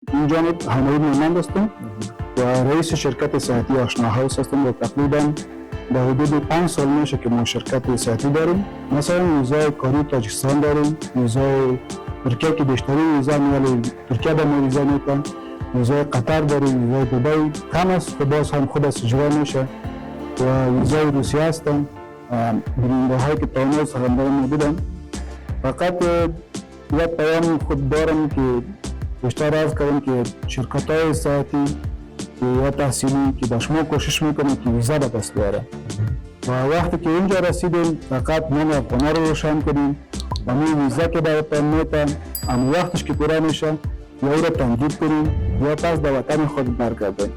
این جانب همایون مومند هستم و رئیس شرکت سیاحتی آشنا هاوس هستم و تقریبا در حدود 5 سال میشه که ما شرکت سیاحتی داریم. مثلا ویزای کاری تاجیکستان داریم، ویزای ترکیه که بیشترین ویزا میالی ترکیه به ما ویزا میتن، ویزای قطر داریم، ویزای دبی کم است که باز هم خود از اجرا میشه و ویزای روسیه هستن. بیننده هایی که تا هنوز همراه ما بودن، فقط یک پیام خود دارم که بیشتر عرض کردم که شرکت های سیاحتی یا تحصیلی که با شما کوشش میکنه که ویزا به دست بیاره و وقتی که اینجا رسیدیم فقط نام افغانه رو روشن کنیم و می ویزا که براتان میتن اما وقتش که پوره میشه یا او را تمدید کنیم یا پس به وطن خود برگردیم.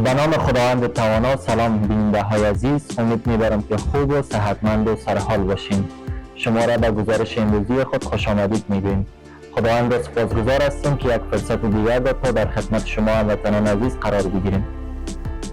به نام خداوند توانا. سلام بیننده های عزیز، امید میبرم که خوب و صحتمند و سرحال باشین. شما را به گزارش امروزی خود خوش آمدید میگوییم. خداوند را سپاسگزار هستیم که یک فرصت دیگر داد تا در خدمت شما هموطنان عزیز قرار بگیریم.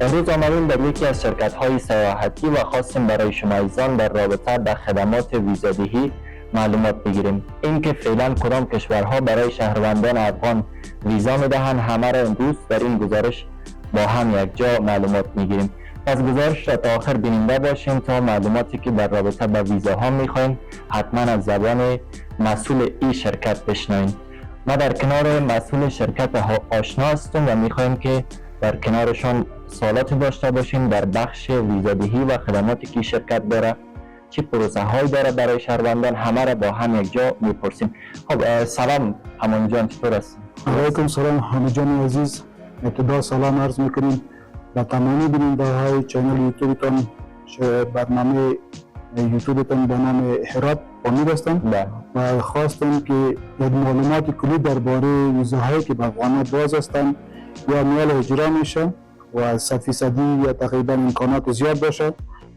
امروز آمدیم در یکی از شرکت های سیاحتی و خواستیم برای شما عزیزان در رابطه به خدمات ویزادهی معلومات بگیریم. اینکه فعلا کدام کشورها برای شهروندان افغان ویزا میدهند، همه را امروز در این گزارش با هم یک جا معلومات میگیریم. پس گزارش را تا آخر بیننده باشیم تا معلوماتی که در رابطه به ویزاها میخوایم حتما از زبان مسئول این شرکت بشنویم. ما در کنار مسئول شرکت آشنا هستم و میخوایم که در کنارشان سوالاتی داشته باشیم در بخش ویزادهی و خدماتی که شرکت داره، چه پروسه هایی داره برای شهروندان، همه را با هم یک جا میپرسیم. خب سلام همون جان، چطور هستی؟ علیکم سلام حامد جان عزیز، ابتدا سلام عرض میکنیم به تمامی بیننده های channel یوتیوبتان، برنامه یوتیوبتان به نام هرات امید هستم و خواستم که یک معلومات کلی درباره ویزاهایی که به افغان‌ها باز هستند یا میال اجرا میشه و 100% یا تقریبا امکانات زیاد باشه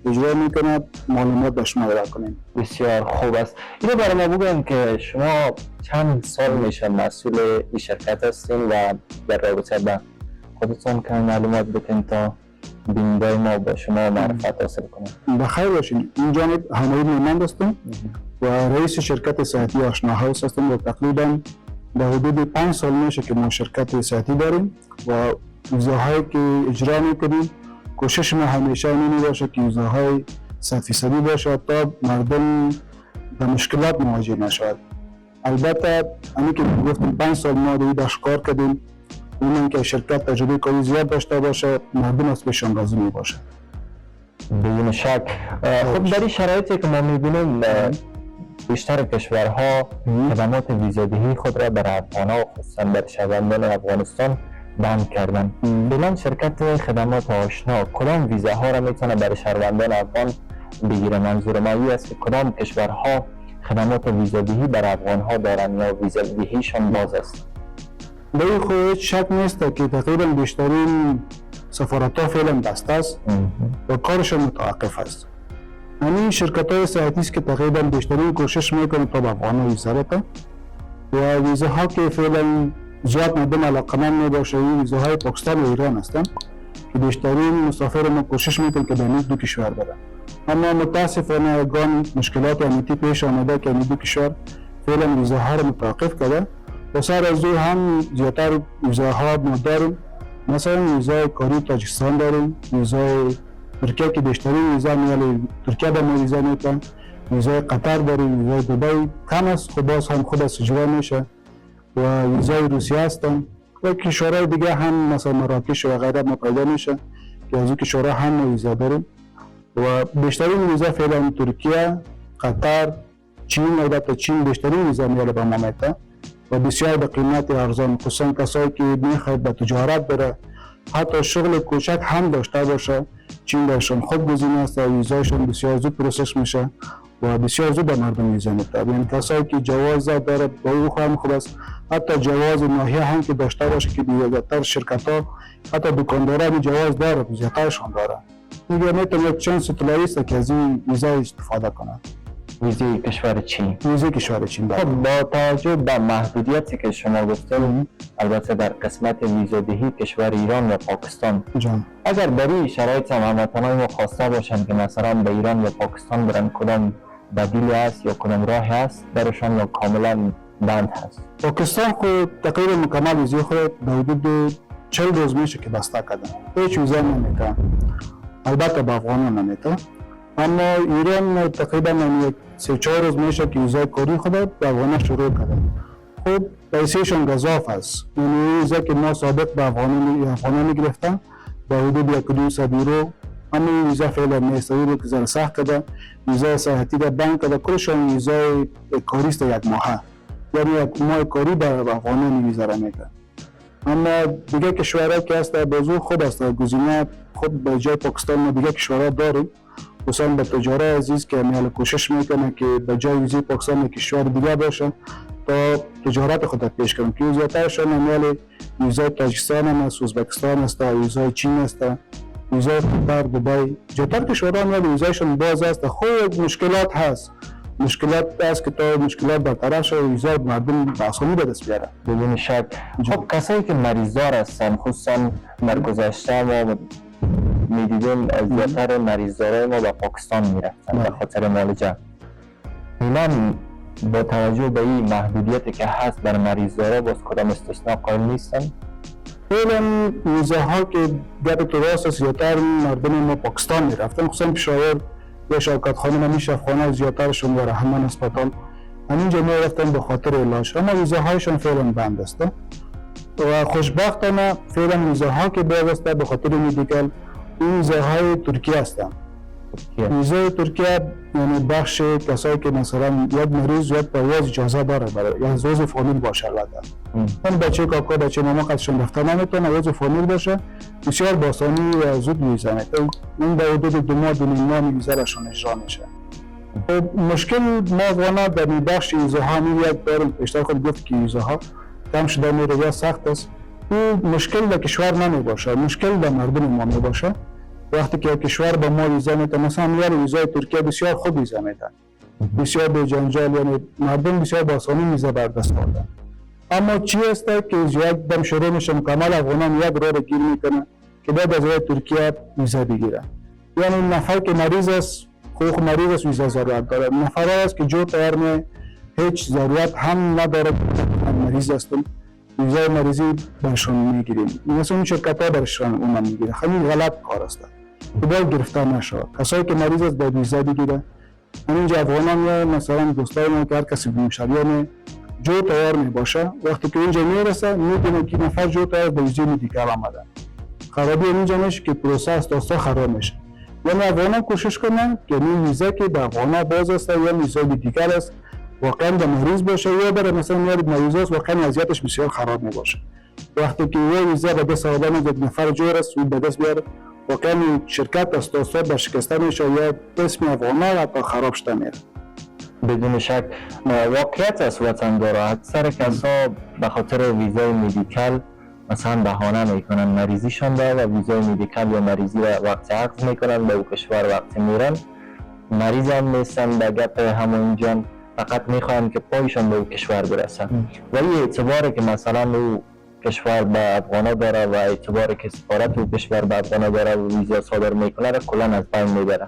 اجرا میکنه، معلومات به شما ارائه کنیم. بسیار خوب است. اینو برای ما بگم که شما چند سال میشه مسئول این شرکت هستین و در رابطه به خودتون که معلومات بتین تا بیننده ما با شما معرفت حاصل کنه. بخیر باشین. این جانب همایون مومند هستم و رئیس شرکت سیاحتی آشنا هاوس هستم و تقریبا در حدود 5 سال میشه که ما شرکت سیاحتی داریم و ویزاهایی که اجرا میکنیم کوشش ما همیشه اینه باشه که ویزاهای 100% باشه تا مردم به مشکلات مواجه نشود. البته همین که گفتم 5 سال ما روی بخش کار کردیم، اونم که شرکت تجربه کاری زیاد داشته باشه مردم از پیشان راضی می باشه. بدون شک. خب در این شرایطی که ما میبینیم بیشتر کشورها خدمات ویزادهی خود را بر افغان‌ها و خصوصا بر شهروندان افغانستان بند کردن. فعلا شرکت خدمات آشنا کدام ویزاها را میتونه برای شهروندان افغان بگیره؟ منظور ما این است که کدام کشورها خدمات ویزادهی بر افغانها دارن یا ویزادهیشان باز است؟ به این خو هیچ شک نیست که تقریبا بیشترین سفارت ها فعلا بسته است و کارشان متوقف است. همین شرکت های سیاحتی است که تقریبا بیشترین کوشش میکنه تا به افغان ها ویزا بده و ویزاها که فعلا زیاد مردم علاقمند می باشه این ویزاهای پاکستان و ایران هستند که بیشترین مسافر ما کوشش میکنه که به این دو کشور بره. اما متاسفانه یگان مشکلات امنیتی پیش آمده که این دو کشور فعلا ویزاها را متوقف کرده و سر از او هم زیادتر ویزاها ما داریم. مثلا ویزای کاری تاجیکستان داریم، ویزای ترکیه که بیشترین ویزا میالی ترکیه به ما ویزا میتن، ویزای قطر داریم، ویزای دبی کم است خب باز هم خود از اجرا میشه و ویزای روسیه هستن و کشورهای دیگه هم مثلا مراکش و غیره ما پیدا میشه که از این کشورها هم ما ویزا داریم و بیشترین ویزا فعلا ترکیه، قطر، چین. البته چین بیشترین ویزا میاله به ما میته و بسیار به قیمت ارزان، خصوصا کسایی که میخواد به تجارت بره حتی شغل کوچک هم داشته باشه، چین برشان خوب گزینه است و ویزایشان بسیار زود process میشه و بسیار زود به مردم ویزا میده. یعنی کسایی که جواز داره با او هم خوب است، حتی جواز ناحیه هم که داشته باشه که زیادتر شرکت ها حتی دکاندارا جواز داره، زیادترشان داره دیگه، میتونه یک چانس طلایی است که از این ویزا استفاده کنه. ویزه کشور چین. ویزه کشور چین. خب با توجه به محدودیتی که شما گفتید، البته در قسمت ویزا دهی کشور ایران و پاکستان، جان، اگر در این شرایط هم هموطنان ما خواسته باشند که مثلا به ایران یا پاکستان برن، کدام بدیل است یا کدام راه هست برشان یا کاملا بند هست؟ پاکستان خود تقریبا مکمل ویزه خود به حدود 40 روز میشه که بسته کردن، هیچ ویزا نمیده، البته به افغانان نمیده. اما ایران تقریبا 3-4 روز میشه که ویزای کاری خود به افغانان شروع کردن. خب پیسهشون گزاف است، یعنی ویزا که ما سابق به افغانان گرفتن به حدود 150 یورو، اما ویزا فعلا نیست، یورو که ذره سخت کرده، ویزای صحتی را بند کرده، کلشان ویزای کاری است یک ماهه، یعنی یک ماه کاری به افغانان ویزا را میده. اما دیگه کشورها که هست بازو خود است گزینه خود به جای پاکستان ما دیگه کشورها داریم، خصوصا به تجاره عزیز که میال کوشش میکنه که به جای ویزای پاکستان کشور دیگه باشه تا تجارت خود پیش کنم، که زیادترشان میال ویزای تاجیکستان هم است، ازبکستان است، ویزای چین است، ویزای قطر، دبی، زیادتر کشورها میال ویزایشان باز است. خود مشکلات هست، مشکلات است که تا مشکلات برطرف شود ویزای مردم به آسانی به دست بیاره. بدون شک. خب کسایی که مریضدار هستن، خصوصا در گذشته ما میدیدیم زیادتر مریضدارای ما به پاکستان میرفتن به خاطر معالجه. اینا با توجه به این محدودیتی که هست بر مریضدارا باز کدام استثناء قائل نیستن؟ فعلا ویزاها که گپ تو راست است، زیادتر مردم ما پاکستان میرفتن، خصوصا پشاور یا شوکت خانم همیشه افغان‌ها زیادترشون و رحمان اسپاتال همینجا میرفتن به خاطر علاج، اما ویزاهایشان فعلا بند است و خوشبختانه فعلا ویزاها که باز است به خاطر medical این ویزاهای ترکیه هستند. ویزای ترکیه یعنی بخش کسایی که مثلا یک مریض یک پرواز اجازه داره برای یعنی عضو فامیل باشه، البته اون بچه کاکا بچه ماما قدشون رفته نمیتونه، عضو فامیل باشه بسیار با آسانی و زود ویزا میده، اون به حدود 2 ماه 2.5 ماه ویزا راشون اجرا میشه. خب مشکل ما افغانا در این بخش ویزاها یک داریم، پیشتر خود گفت که ویزاها کم شده میره یا سخت است. این مشکل در کشور نمی باشه، مشکل در مردم ما می باشه. وقتی که کشور به ما ویزا میده، مثلا میاره ویزای ترکیه بسیار خوب ویزا میده، بسیار به جنجال، یعنی مردم بسیار با آسانی ویزا بردست آوردن. اما چی است که یک دم شروع میشه مکمل افغانان یک راه گیر میکنه که بعد از راه ترکیه ویزا بگیره. یعنی نفر که مریض است، خوب مریض است، ویزا ضرورت داره، نفر است که جو تیار می هیچ ضرورت هم نداره، مریض هستم ویزای مریضی برشون میگیریم، مثلا شرکت ها برشون اونم میگیره. خیلی غلط کار است که باید گرفتار نشود. کسایی که مریض است باید ویزا بگیره. همینجا افغانان یا مثلا دوستای ما که هر کسی مشتریان جو تیار می باشه، وقتی که اینجا میرسه میبینه که نفر جو تیار به ویزای medical آمده، خرابی اینجا میشه که پروسه است داستا خراب میشه. یعنی افغانان کوشش کنن که این ویزا که به افغانا باز است یا ویزای medical است واقعا به مریض باشه، یا برای مثلا میاد مریض است واقعا وضعیتش بسیار خراب می باشه. وقتی که یه ویزا به دست آدم یک نفر جور است و به دست بیاره، واقعا شرکت است داستا برشکسته میشه یا اسم افغانا حتی خراب شده میره. بدون شک واقعیت است وطندارا اکثر کسا به خاطر ویزای medical مثلا بهانه میکنن مریضیشان ده و ویزای medical یا مریضی را وقت عقد میکنن به او کشور وقت میرن، مریض هم نیستن به گپ همونجان، فقط میخواهند که پایشان به او کشور برسن. ولی اعتباری که مثلا او کشور به افغانا داره و اعتباری که سفارت او کشور به افغانا داره و ویزا صادر میکنه را کلا از بین میبره.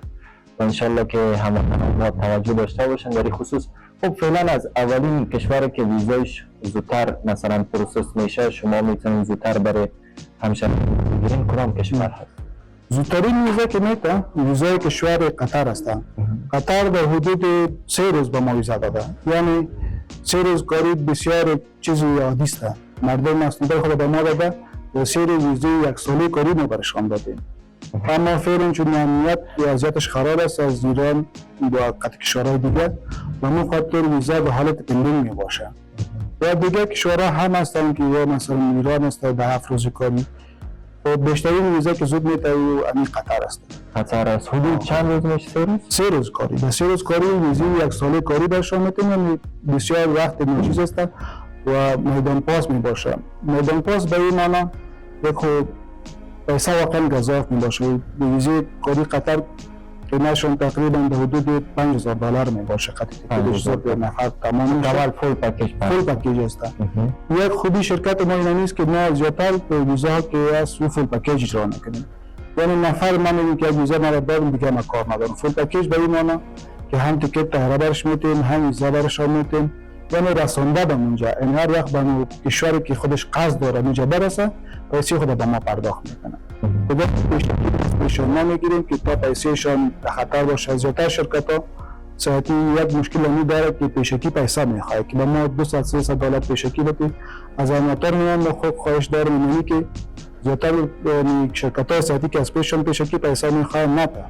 و انشالله که هموطنان ما توجه داشته باشن در این خصوص. خب فعلا از اولین کشوری که ویزایش زودتر مثلا process میشه، شما میتونید زودتر برای همشهری بگیرین، کدام کشور هست؟ زودترین ویزا که میته ویزای کشور قطر است. قطر در حدود 3 روز به ما ویزا داده، یعنی 3 روز کاری بسیار چیزی عادی است. مردم اسناد خود به ما داده و 3 روز ویزای 1 ساله کاری ما برشان دادیم. اما فعلا چون امنیت وضعیتش خراب است از ایران با قطع کشورهای دیگه و مو خاطر ویزا به حالت pending می باشه. و دیگه کشورها هم هستن که یا مثلا ایران است به 7 روز کاری. خب بیشترین ویزا که زود میته و همین قطر است. قطر است. حدود چند روز میشه؟ 3 روز؟ 3 روز کاری. به 3 روز کاری ویزای 1 ساله کاری برشان میتیم، یعنی بسیار وقت ناچیز است و میدان پاس می باشه. میدان پاس به این معنا یک خب پیسه واقعا گزاف می باشه. ویزای کاری قطر قیمتشون تقریبا به حدود $5000 می باشه. قطعی تیکت نفر تمام کامل full package. full package است. یک خوبی شرکت ما این نیست که ما زیادتر ویزا که از full package اجرا میکنیم. یعنی نفر من میگم که ویزا مرا دادم دیگه ما کار ندارم. full package به این معنی که هم تیکت طیاره برش میتیم، هم ویزا برش میتیم، یعنی رسانده به اونجا. یعنی هر وقت به کشوری که خودش قصد داره اونجا برسه، پیسه خود به ما پرداخت میکنه. خدا پیشان نمیگیریم که تا پیسهشان در خطر باشه. زیادتر شرکت ها ساعتی یک مشکل همی داره که پیشکی پیسه میخواد که به ما $200-300 پیشکی بده. از هموطن میان خود خواهش دارم اینی که زیادتر شرکت های ساعتی که از پیششان پیشکی پیسه میخواد نده.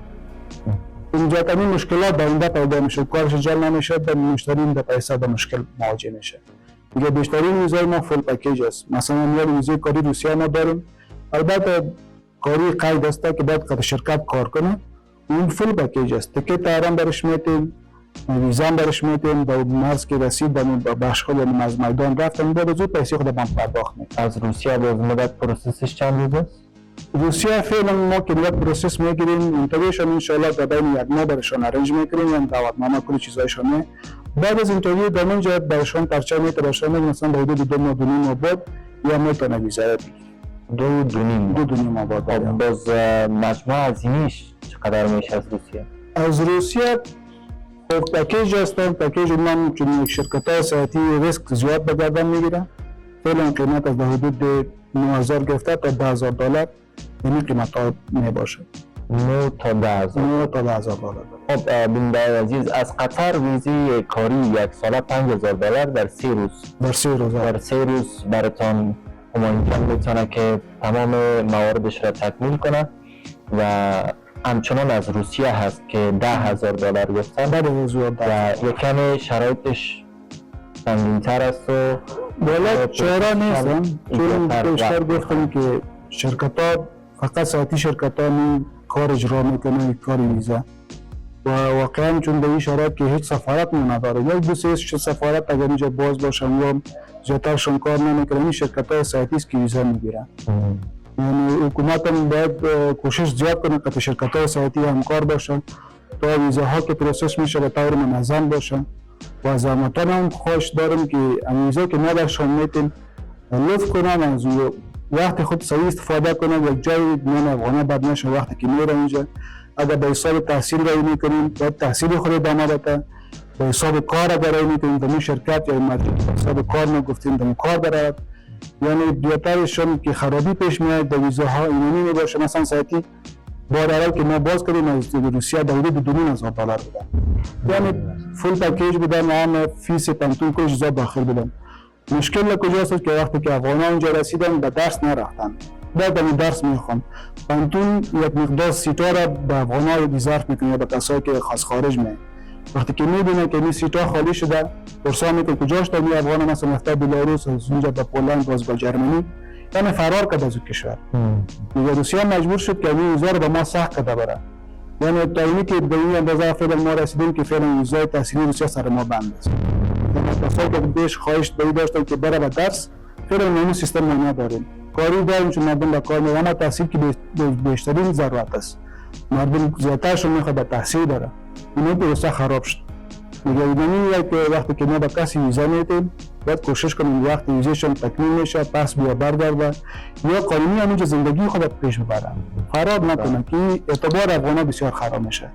اینجا کمی مشکلات در اینده پیدا میشه، کارش جل نمیشه، به مشتری به پیسه به مشکل مواجه میشه. دیگه بیشترین ویزای ما full package است. مثلا یک ویزای کاری روسیه ما داریم، البته کاری قید است که باید قد شرکت کار کنه، اون full package است. تیکت طیران برش میتیم، ویزا هم برش میتیم، به مرز که رسید به بخش خود از میدان رفتن بعد از او پیسه خود بانک پرداخت میکنه. از روسیه باز مدت process ش چند روز است؟ روسیه فعلا ما که یک process میگیریم، interview شان انشاءالله در بین یک ماه برشان arrange میکنیم، یعنی دعوتنامه کل چیزایشان. بعد از interview در اونجا برشان پرچه میته، برشان میگه مثلا به حدود 2 ماه 2.5 ماه بعد یا میتونه ویزا بگیره. 2.5 ماه. 2.5 ماه بعد. باز مجموع هزینه‌اش چقدر میشه از روسیه؟ از روسیه خب package هستن، package من چون یک شرکت های سیاحتی ریسک زیاد به گردن میگیره، فعلا قیمت از به حدود 9000 گرفته تا $10000 این قیمت ها می باشه. 9 تا 10000. 9 تا $10000. خب بیننده عزیز، از قطر ویزی کاری یک ساله $5000 در 3 روز. در 3 روز. در 3 روز براتان همایون جان میتونه که تمام مواردش را تکمیل کنه و همچنان از روسیه هست که $10000 گفتن و یکم شرایطش سنگین‌تر است و بالا چرا نیست، چون بیشتر گفتم که شرکت ها فقط ساعتی شرکت ها کار اجرا میکنه، کار ویزا و واقعا چون به این شرایط که هیچ سفارت ما نداره، یک دو سه سفارت اگر اینجا باز باشن یا زیادترشون کار نمیکنن، این شرکت های ساعتی است که ویزا میگیرن. یعنی حکومت هم باید کوشش زیاد کنه که شرکت های ساعتی همکار باشن تا ویزاها که process میشه به طور منظم باشه. و از هموطن هم خواهش دارم که ویزا که ما برشان میتیم لطف کنن از وقت خود صحیح استفاده کنن، یک جای میان افغانه بد نشه وقتی که میرن اینجا. اگر به حساب تحصیل رای میکنیم باید تحصیل خود ادامه بده، به حساب کار اگر رای میکنیم در شرکت یا به حساب کار ما گفتیم در کار برود. یعنی بیاترشون که خرابی پیش میاد در ویزاها اینونی میباشه. مثلا ساعتی بار اول که ما باز کردیم از روسیه در حدود $2,500 بودن، یعنی full package بودن، هم فیس پنتون کل چیزا داخل بودن. مشکل کجاست که وقتی که افغان‌ها اونجا رسیدن به درس نرفتن، بعد به درس میخوان پنتون یک مقدار سیتا را به افغان‌ها رزرو میکنه یا به کسایی که خاص خارج میان. وقتی که میبینه که این سیتا خالی شده، پرسان میکنه کجاش تا این افغان مثلا رفته بلاروس، از اونجا به پولند، باز به جرمنی، یعنی فرار کرد از اون کشور. دیگه روسیه مجبور شد که این ویزا رو به ما سخت کرده بره. یعنی تا اینی که به این اندازه فعلا ما رسیدیم که فعلا ویزای تحصیلی روسیه سر ما بند است. یعنی کسایی که بهش خواهش به داشتن که بره به درس، فعلا این سیستم ما نداریم. کاری داریم چون مردم به کار میرن، اما تحصیل که بیشترین ضرورت است. مردم زیادترشون میخواد به تحصیل بره. اینو پروسه خراب شد. دیگه اینمی که وقتی که ما به کسی ویزا میدیم باید کوشش کنیم وقتی ویزاشون تکمیل میشه پس بیا برگرده یا قانونی همونجا زندگی خود پیش ببرن، خراب نکنه که اعتبار افغانا بسیار خراب میشه.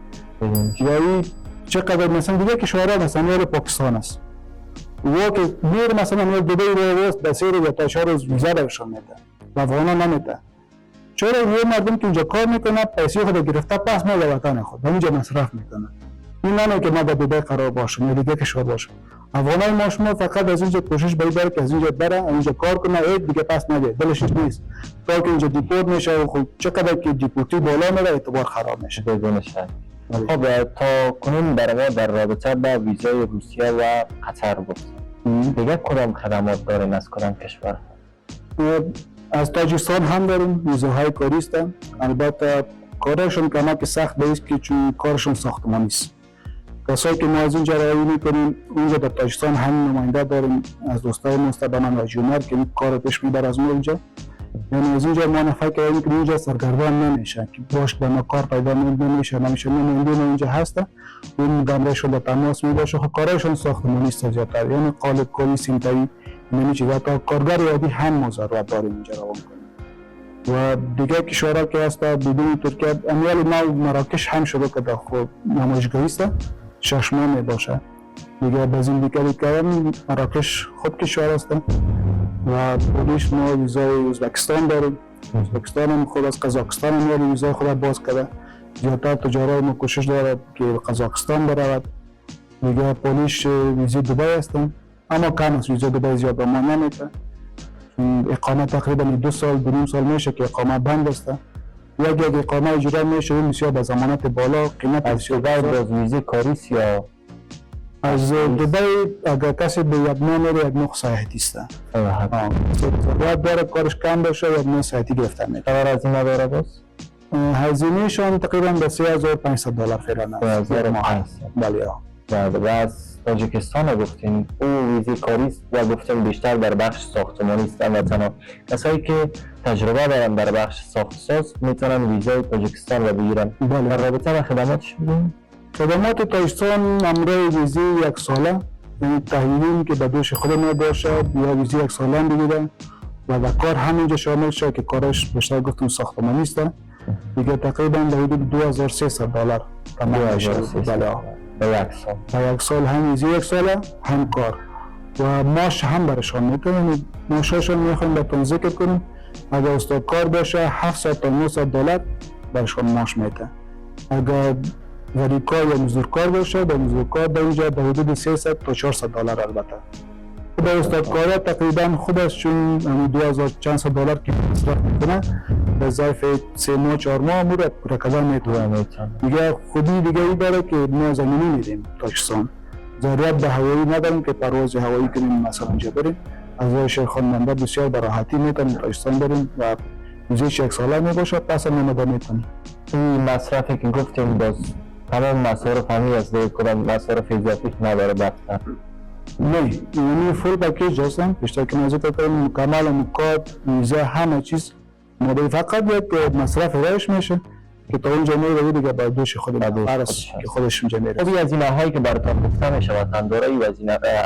یا چقدر مثلا دیگه کشورها مثلا یه پاکستان است و که میر مثلا میره دبی رو به 3 روز یا تا 4 روز ویزا برشون میده و افغانا نمیده. چرا یه مردم که اونجا کار میکنه پیسه خود گرفته پس میره وطن خود اونجا مصرف میکنه. این نه که ما در دبی قرار باشیم یا دیگه کشور باشیم. افغانای ما شما فقط از اینجا کوشش باید بره که از اینجا بره اینجا کار کنه، عید دیگه پس نده، دلش نیست تا که اینجا deport میشه و خب چقدر که deport ی بالا میره اعتبار خراب میشه. بدون شک. خب تا کنون برای ما در رابطه با ویزای روسیه و قطر گفت، دیگه کدام خدمات داریم از کدام کشور؟ از تاجیکستان هم داریم ویزاهای کاری است. البته کارشون کمک سخت است که چون کارشون ساختمانی است. کسایی که ما از اینجا رایی میکنیم اونجا در تاجیکستان هم نماینده داریم از دوستای مستبنان و جونر که این کار پیش میبره از ما اونجا. یعنی از اینجا ما نفر کردیم که اینجا سرگردان نمیشه که باش به ما کار پیدا نمیشه نماینده ما اینجا هست، اون دمرشون در تماس میباشه. خب کارشون ساختمانی است زیادتر، یعنی قالب کاری، سیمتایی، یعنی چیزا. تا کارگر عادی هم ما ضرورت داریم اینجا روان کنیم. و دیگه کشورها که هست بدون ترکیه، امیال ما مراکش هم شروع کرده، خب نمایشگاهی است، 6 ماه میباشه دیگه. به زندگی کردن مراکش خود کشور است. و پولیش ما ویزای ازبکستان داریم، ازبکستان هم خود از قزاقستان هم ویزای خود باز کرده. زیادتر تجارای ما کوشش داره که قزاقستان برود. دیگه پولیش ویزای دبی هستن، اما کم است، ویزای دبی زیاد به ما نمیده. اقامه تقریبا 2 سال 2.5 سال میشه که اقامه بند است. یک اقامه اجرا میشه، اون بسیار به ضمانت بالا، قیمت از دبی باز ویزای کاری یا از دبی اگر کسی به یک ماه میره، یک ماه سیاحتی است. ضرورت داره کارش کم باشه، یک ماه سیاحتی گرفته میشه. خبر از این نداره باز؟ هزینه‌شان تقریبا به $3500 فعلا است. 3500. بله. و از تاجیکستان گفتین او ویزای کاری است و گفتیم بیشتر در بخش ساختمانی است. تنها کسایی که تجربه دارن در بخش ساخت ساز میتونن ویزای تاجیکستان را بگیرن. بله. در رابطه با خدماتش بگیم؟ خدمات تاجیکستان همراه ویزی 1 ساله، یعنی تحلیل که به دوش خود ما باشه یا ویزی 1 ساله هم بگیره و به کار همینجا شامل شه که کارش بیشتر گفتم ساختمانی است. دیگه تقریبا به حدود $2300 تمام میشه. بله. به 1 سال. به 1 سال هم ویزی 1 ساله هم کار و ماش هم برشان میتونه. یعنی ماشاشون میخوایم بهتون ذکر کنیم، اگر استاد کار باشه $700 تا $900 برشان ماش میده. اگر غریبکار یا مزدورکار باشه، به مزدورکار در اینجا به حدود $300 تا $400. البته به استادکارا تقریبا خودش چون 2000 چند صد دلار که مصرف میکنه به ظرف 3 ماه 4 ماه مورد پورا کردن میتونه. دیگه خودی دیگه ای داره که ما زمینی میدیم تاجیکستان، ضرورت به هوایی نداریم که پرواز هوایی کنیم مثلا اینجا بریم. از راه شیرخان بندر بسیار به راحتی میتونیم تاجیکستان بریم و ویزایش 1 ساله میباشه، پس هم نمده میتونیم. این مصرفی که گفتیم باز تمام مصارف همی است دیگه، کدام مصارف اضافی نداره دفتر؟ نه، یعنی full package هستن. بیشتر که ما ذکر کردیم مکمل مکات ویزا همه چیز مدل، فقط یک مصرف رایش میشه که تا اونجا میره دیگه با دوش خود نفر است که خودش اونجا میره. خب این هزینه هایی که براتون گفته میشه وطندارای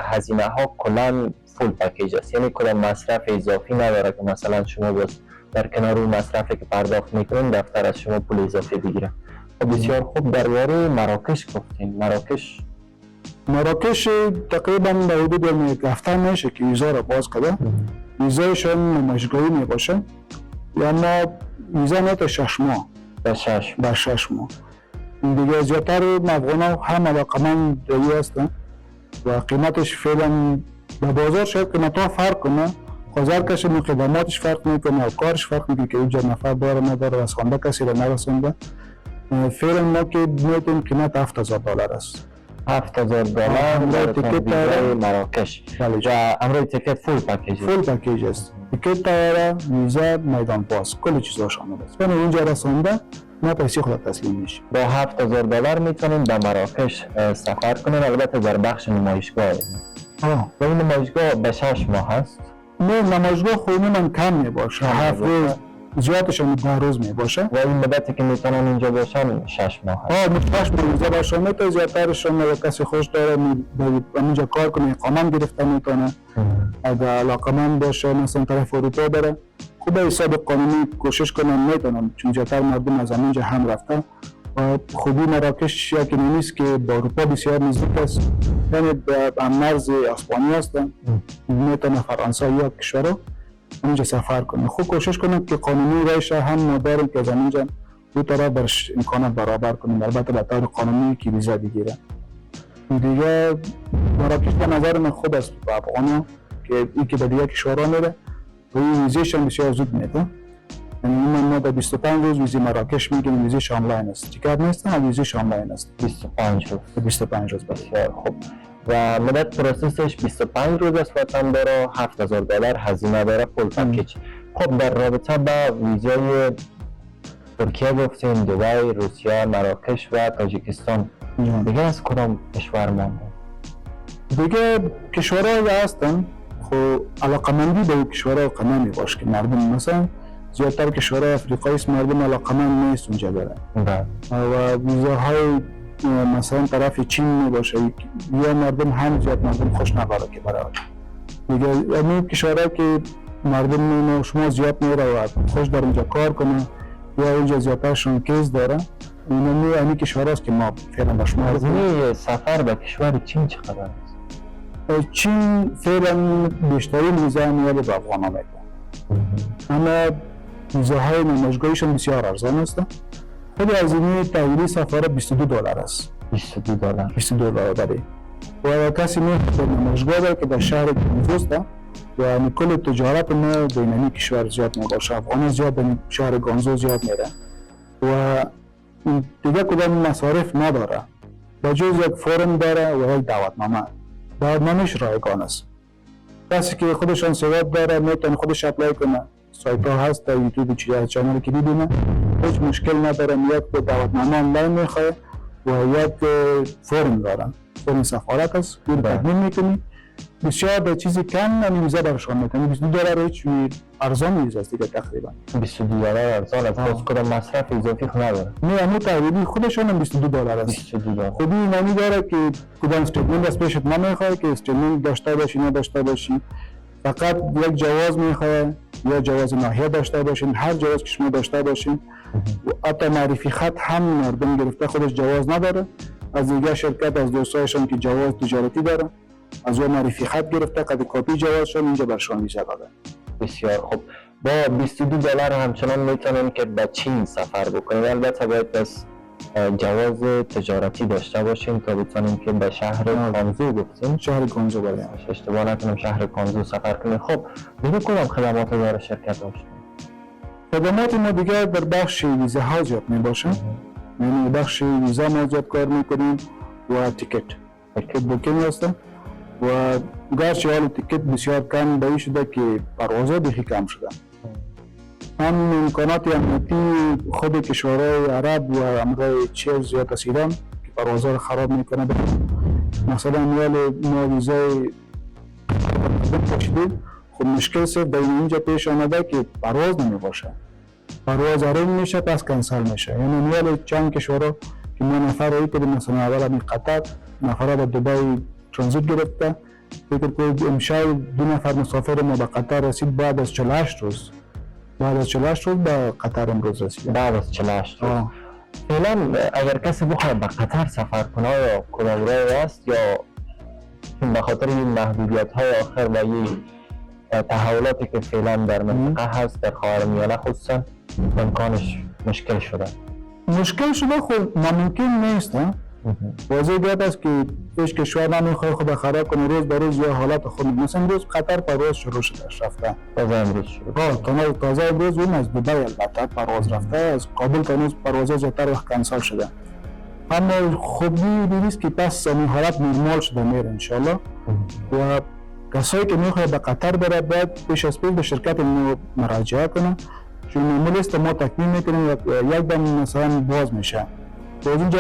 هزینه ها کلا full package است، یعنی کلا مصرف اضافی نداره که مثلا شما باز در کنار اون مصرفی که پرداخت میکنین دفتر از شما پول اضافی بگیره. خب بسیار خوب. درباره مراکش گفتین. مراکش تقریبا به حدود 1 هفته میشه که ویزا را باز کرده. ویزایشان نمایشگاهی میباشه، اما ویزا نه تا 6 ماه. به 6 ماه دیگه. زیادتر افغان ها هم علاقمند دیگه هستن و قیمتش فعلا به بازار شاید قیمت ها فرق کنه، خب کسی خدماتش فرق میکنه و کارش فرق میکنه که اینجا نفر داره نداره، رسانده کسی را نرسانده. فعلا ما که میتونیم قیمت $7000 است. $7000 همراه ticket مراکش. و همراه ticket full package. full package است، ticket طیاره، ویزا، میدان پاس، کل چیزا شامل است. یعنی اونجا رسانده ما پیسه خود تسلیم میشه. با $7000 میتونیم به مراکش سفر کنیم، البته در بخش نمایشگاه. و این نمایشگاه به 6 ماه هست؟ نه، نمایشگاه خب عموما کم میباشه، 7 روز زیادش هم 10 روز میباشه. و این مدتی که میتونن اینجا باشن 6 ماه هست. 6 ماه اینجا باشن میتونه، زیادترشون اگه کسی خوش داره اینجا کار کنه اقامه گرفته میتونه. اگه علاقمند باشه مثلا طرف اروپا بره، خب به حساب قانونی کوشش کنن میتونن، چون زیادتر مردم از اینجا هم رفته. و خوبی مراکش یکی نیست که با اروپا بسیار نزدیک است، یعنی به مرز اسپانیا است، میتونه فرانسه یا کشورها اونجا سفر کنه. خب کوشش کنیم که قانونی رایش هم ما داریم که از اینجا دو طرف برش امکانات برابر کنیم، البته به طور قانونی که ویزا بگیره. دیگه مراکش به نظر من خوب است با افغانا که این که به دیگه کشورها میره و این ویزیش هم بسیار زود میده. یعنی این ما در 25 روز ویزی مراکش میگیریم، ویزیش آنلاین است، ticket نیست، ویزیش آنلاین است. 25 روز. 25 روز بسیار خوب. و مدت process ش 25 روز است وطن داره، $7000 هزینه داره full package. خب در رابطه با ویزای ترکیه گفتیم، دبی، روسیه، مراکش و تاجیکستان، دیگه از کدام کشور مانده؟ دیگه کشورهای هستن. خو علاقمندی به کشورها قنا میباشه که مردم مثلا زیادتر کشورهای افریقایی است مردم علاقمند نیست اونجا بره و ویزاهای مثلا طرف چین میباشه یا مردم هم زیاد مردم خوش نداره که برای دیگه، یعنی کشورها که مردم شما زیاد میره و خوش در اونجا کار کنه یا اونجا زیادترشون case داره، اونم یعنی کشورهاست که ما فعلا به شما. هزینه سفر به کشور چین چقدر است؟ چین فعلا بیشترین ویزا میاد به افغان ها میده، اما ویزاهای نمایشگاهیشون بسیار ارزان است. خود هزینه تحویلی سفر $22 است. $22. $22 داره و کسی میخواد نمایشگاه داره که در شهر گانزو است و کل تجارت ما بینمی کشور زیاد میباشه، افغان زیاد به شهر گانزو زیاد میره و دیگه کدام مصارف نداره به جز یک فرم داره و یک دعوتنامه. دعوتنامهش رایگان است. کسی که خودشان سواد داره میتونه خودش apply کنه، سایت ها هست در یوتیوب چیز channel که ببینه، هیچ مشکل نداره. یک دعوتنامه آنلاین میخواه و یک فرم داره، فرم سفارت است، اون تکمیل میکنی، بسیار به چیزی کم ویزا برشان میکنی. $22 هیچ ارزان ویزا است دیگه، تقریبا $22 ارزان است، باز کدام مصرف اضافی خو نداره. نه، همون تحویلی خودشان هم $22 است. $22. خوبی معنی داره که کدام statement از پیشت نمیخواد که statement داشته باشی نداشته باشی، فقط یک جواز میخواد یا جواز ناحیه داشته باشین، هر جواز که شما داشته باشین و حتی معرفی خط هم مردم گرفته خودش جواز نداره، از دیگه شرکت از دوستایشان که جواز تجارتی داره از او معرفی خط گرفته، قد کاپی جوازشان اینجا برشان ویزا داده. بسیار خوب، با $22 همچنان میتونیم که به چین سفر بکنیم. البته باید بس جواز تجارتی داشته باشیم تا بتونیم که به شهر کانزو گفتیم، شهر گانزو، بله اشتباه نکنم شهر کانزو سفر کنیم. خب دیگه کدام خدمات داره شرکت داشت؟ خدمات ما دیگه در بخش ویزا ها زیاد می باشه، یعنی بخش ویزا ما زیاد کار میکنیم و ticket booking هست و گرچه حال ticket بسیار کم به شده که پروازها بیخی کم شده، هم امکانات امنیتی خود کشورهای عرب و امرای چیز زیاد از ایران که پروازها رو خراب میکنه. مثلا میال ما ویزای کشیدیم، خب مشکل صرف در اینجا پیش آمده که پرواز نمی باشه، پرواز arrange میشه پس کنسل میشه. یعنی میال چند کشورها که ما نفر رایی کردیم، مثلا اول می قطر نفر در دبی ترانزیت گرفته، فکر کنید امشب 2 نفر مسافر ما به قطر رسید بعد از 48 روز، بعد از 48 روز به قطر امروز رسید. بعد از 48 روز. فعلا اگر کسی بخواد به قطر سفر کنه یا کدام راه است یا به خاطر این محدودیت های آخر و این تحولاتی که فعلا در منطقه هست در خاورمیانه خصوصا امکانش مشکل شده؟ مشکل شده، خب ناممکن نیست. واضح گپ است که هیچ کشور نمیخواد خود خراب کنه روز به روز یا حالت خود. مثلا روز قطر پرواز شروع شده رفته، تازه امروز شروع، تازه امروز اون از دبی البته پرواز رفته، از کابل تا هنوز پرواز زیادتر وقت کنسل شده. اما خوبی نیست که پس این حالت نرمال شده میره انشالله. و کسایی که میخواد به قطر بره باید پیش از پیش به شرکت ما مراجعه کنه، چون معمول است ما تکمیل میکنیم یک دم مثلا باز میشه و از اینجا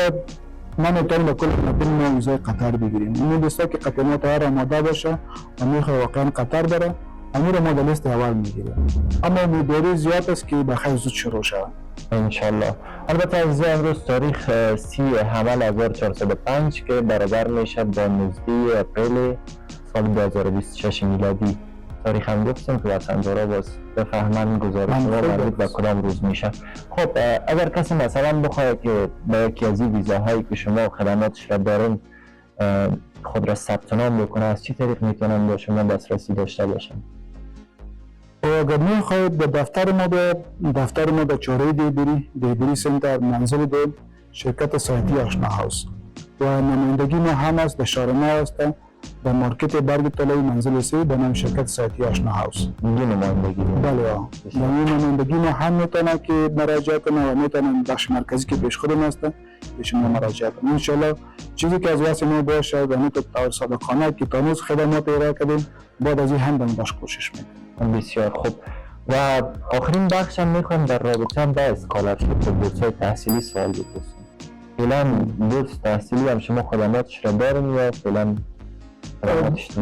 ما میتونیم به کل مردم ما ویزای قطر بگیریم. این دوستا که قطر ما تیار آماده باشه و میخواد واقعا قطر بره، امیر ما در لیست اول میگیره. اما امیدواری زیاد است که بخیر زود شروع شود انشالله. البته از امروز تاریخ 30 حمل 1405 که برابر میشه با 19 اپریل سال 2026 میلادی. تاریخ هم گفتیم که وطندارا باز بفهمن گزارش ما مربوط به کدام روز میشه. خب اگر کسی مثلا بخواد که با یکی از این ویزاهایی که شما خدماتش را دارین خود را ثبت نام بکنه، از چه طریق میتونن با شما دسترسی داشته باشن؟ اگر میخواهید به دفتر ما، به دفتر ما در چاره دیبری، دیبری center، منزل دو شرکت سایتی آشنا هاوس و نمایندگی ما هم است در شهر ما است در مارکت برگ طلایی منزل 3 به نام شرکت سایتی آشنا هاوس. دو نمایندگی؟ بله، یعنی نمایندگی ما هم میتونه که مراجعه کنه و میتونه بخش مرکزی که پیش خودم است پیش ما مراجعه کنه. انشالله چیزی که از واسه ما باشه و همین طور صادقانه که تا هنوز خدمات ارائه کردیم، بعد از این هم باش کوشش میکنیم. بسیار خوب. و آخرین بخش هم میخوایم در رابطه با scholarship و بورس‌های تحصیلی سوال بپرسیم. فعلا بورس تحصیلی هم شما خدماتش را دارین یا فعلا؟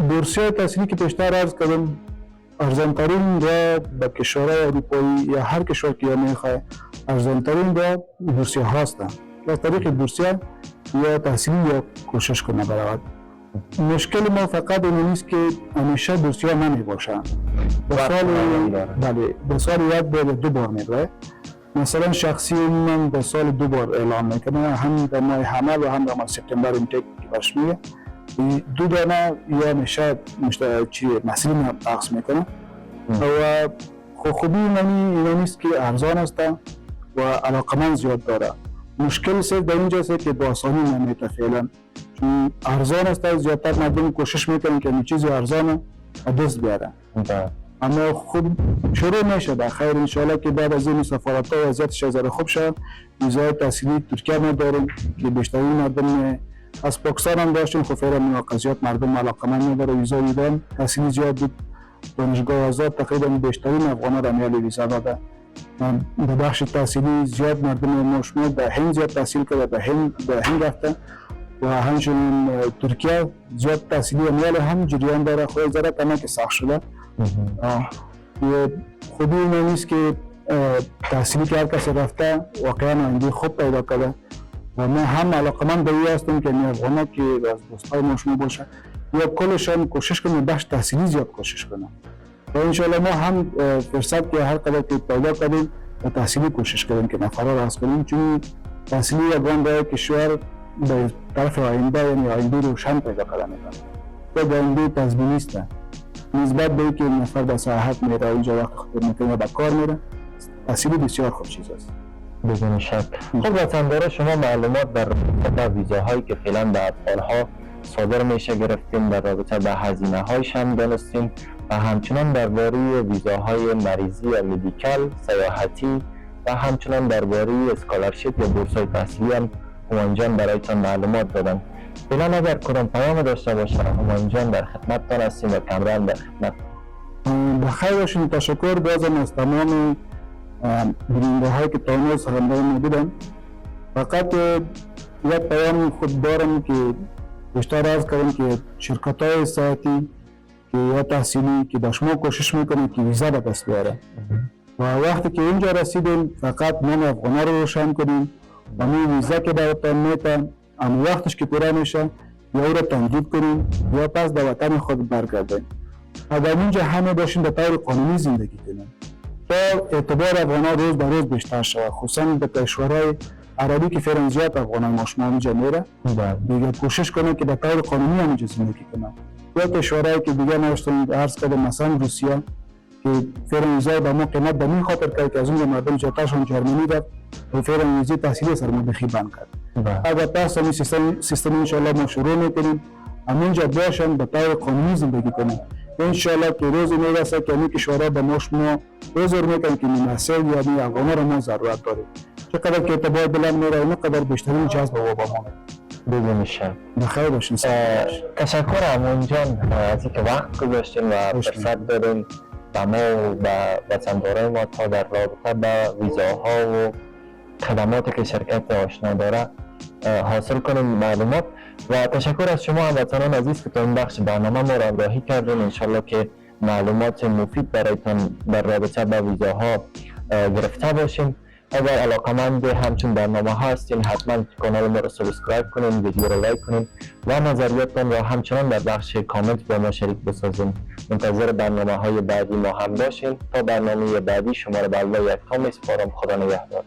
بورسیه تحصیلی که پیشتر عرض کردم، ارزانترین راه به کشورهای اروپایی یا هر کشور که میخواه، ارزانترین راه بورسیه هاستن. از طریق بورسیه یا تحصیلی یا کوشش کنه برود. مشکل ما فقط این نیست که همیشه بورسیه نمی باشه. به سال، بله، به سال یک بار یا دو بار میبره. مثلا شخصی من به سال دو بار اعلام میکنه، هم در ماه حمل و هم در ماه سپتامبر intake که برش میگه دو دانه یا میشه چی محصلی اخذ میکنه. و خوبی منی اینا نیست که ارزان است و علاقمند زیاد داره. مشکل صرف در اینجاست که با آسانی نمیته فعلا، چون ارزان است، زیادتر مردم کوشش میکنن که چیزی ارزان دست بیارن. اما خوب شروع میشه بخیر انشاءالله که بعد از این سفارت ها وضعیتش ذره خوب شد. ویزای تحصیلی ترکیه ما داریم که بیشترین مردم از پاکستان هم داشتیم، خب فعلا زیاد مردم علاقمند نداره. ویزای ایران تحصیلی زیاد بود، دانشگاه آزاد تقریبا بیشترین افغان را میال ویزا داده. در بخش تحصیلی زیاد مردم ما شما در هند زیاد تحصیل کرده، به هند رفته و همچنین ترکیه زیاد تحصیلی میال هم جریان داره، خو ذره کمک سخت شده. خوبی این نیست که تحصیلی که هر کسی رفته واقعا آینده خوب پیدا کرده و ما هم علاقمند به این هستیم که افغانا که از دوستای ما شما باشه یا کلشان کوشش کنیم بخش تحصیلی زیاد کوشش کنیم و انشاءالله ما هم فرصت که هر قدر که پیدا کردیم و تحصیلی کوشش کنیم که نفرا را کنیم، چون تحصیلی یگان راه کشور به طرف آینده، یعنی آینده روشن پیدا کردن میکنه و آینده تضمینی است نسبت به اینکه نفر به سیاحت میره، اینجا وقت خود میکنه و به کار میره. تحصیلی بسیار خوب چیز است. بدون شک. خب وطندارا، شما معلومات در رابطه با ویزاهایی که فعلا به افغانها صادر میشه گرفتیم، در رابطه با هزینه هایش هم دانستیم و همچنان درباره ویزاهای مریضی یا medical، سیاحتی و همچنان درباره scholarship یا بورس‌های تحصیلی هم همایون جان برایتان معلومات دادن. فعلا اگر کدام پیام داشته باشه همایون جان، در خدمتتان هستیم و کمره در خدمت. بخیر باشین. تشکر بازم از تمام بیننده هایی که تا هنوز همراه ما بودن. فقط یک پیام خود دارم که بیشتر عرض کردم که شرکت های سیاحتی که یا تحصیلی که با شما کوشش میکنه که ویزا به دست بیاره و وقتی که اینجا رسیدیم فقط نام افغانا رو روشن کنیم و می ویزا که براتان میتن، اما وقتش که پوره میشه یا او را تمدید کنیم یا پس به وطن خود برگردیم. اگر اینجا همه باشیم به طور قانونی زندگی کنیم تا اعتبار افغان روز به روز بیشتر شود، خصوصا به کشورهای عربی که فعلا زیاد افغان ما شما اینجا میره. دیگه کوشش کنیم که به طور قانونی هم اینجا زندگی کنم. یا کشورهایی که دیگه نوشتم عرض کردم، مثلا روسیه که فعلا ویزای به ما قیمت به این خاطر کرد که از اونجا مردم زیادترشون جرمنی رفت و فعلا ویزای تحصیلی سر ما بخی بند کرد. اگر پس همین سیستم انشاءالله ما شروع میکنیم، همینجا باشن به طور قانونی زندگی کنیم، انشاءالله که روز میرسه که همین کشورها به ما شما عذر میکنن که محصل یا می افغانا را ما ضرورت داریم. چقدر که اعتبار بلند میره، قدر بیشترین جذب با ما. بدون شک. بخیر باشین. تشکر همایون جان از اینکه وقت گذاشتین و فرصت دادین به ما و به وطندارای ما تا در رابطه به ویزاها و خدماتی که شرکت آشنا داره حاصل کنیم معلومات. و تشکر از شما هموطنان عزیز که تا این بخش برنامه ما را همراهی کردین. انشالله که معلومات مفید برایتان در رابطه با ویزاها گرفته باشیم. اگر علاقمند همچون برنامه ها هستین، حتما کانال ما رو subscribe کنین، ویدیو رو like کنین و نظریاتتان را همچنان در بخش کامنت با ما شریک بسازین. منتظر برنامه های بعدی ما هم باشین. تا برنامه بعدی شما را به الله یکتا میسپارم. خدا نگهدار.